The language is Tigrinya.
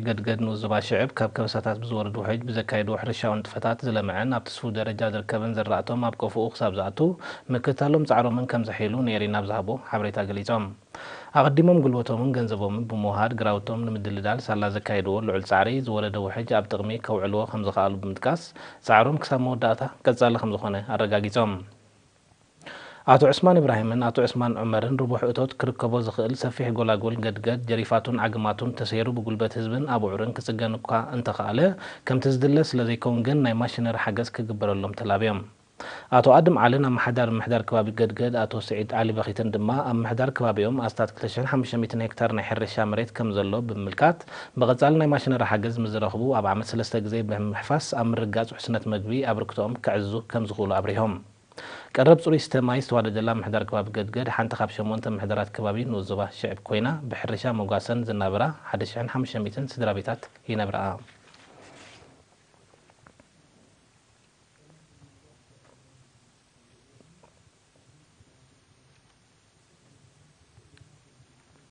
ገድገድ ንኡስ ዞባ ሽዕብ ካብ ከበሳታት ብዝወርድ ውሕጅ ብዘካየድዎ ሕርሻዊ ንጥፈታት ዝለምዐን ኣብ ትስፉው ደረጃ ዝርከብን ዘራእቶም ኣብ ቆፎኡ ክሳብ ዝኣቱ ምክትታሎም ጻዕሮምን ከም ዘሐይሉ ንኤሪና ብዝሃቦ ሓበሬታ ገሊጾም። ኣቐዲሞም ጉልበቶምን ገንዘቦምን ብምውሃድ ግራውቶም ንምድልዳል ሳላ ዘካየድዎ ልዑል ጻዕሪ ዝወረደ ውሕጅ ኣብ ጥቕሚ ከውዕልዎ ከም ዝኸኣሉ ብምጥቃስ ጻዕሮም ክሳብ መወዳእታ ቀጻሊ ከም ዝኾነ ኣረጋጊጾም። ኣቶ ዑስማን ኢብራሂምን ኣቶ ዑስማን ዑመርን ርቡሕ እቶት ክርከቦ ዝኽእል ሰፊሕ ጎላጉል ገድገድ ጀሪፋቱን ዓግማቱን ተሰይሩ ብጉልበት ህዝብን ኣቡዑርን ክጽገን እኳ እንተኸኣለ ከምቲ ዝድለ ስለ ዘይከውን ግን ናይ ማሽነሪ ሓገዝ ክግበረሎም ተላብዮም። ኣቶ ኣድም ዓልን ኣመሓዳሪ ምምሕዳር ከባቢ ገድገድ ኣቶ ስዒድ ዓሊ በኺትን ድማ ኣብ ምምሕዳር ከባቢኦም ኣስታት ክልተ ሽሕን ሓሙሽተ ሚእትን ሄክታር ናይ ሕርሻ መሬት ከም ዘሎ ብምምልካት ብቐጻሊ ናይ ማሽነሪ ሓገዝ ምስ ዝረኽቡ ኣብ ዓመት ሰለስተ ግዜ ብምሕፋስ ኣብ ምርግጋጽ ውሕስነት መግቢ ኣበርክቶኦም ከዕዝዙ ከም ዝኽእሉ ኣብሪሆም። ቀረብ ጽሩይ ስተ ማይ ዝተዋደደላ ምምሕዳር ከባቢ ገድገድ ሓንቲ ካብ ሸሞንተ ምምሕዳራት ከባቢ ንኡስ ዞባ ሽዕብ ኮይና ብሕርሻ መጓሰን ዝናበራ ሓደ ሽሕን ሓሙሽተ ሚእትን ስድራ ቤታት ይነብርኣ።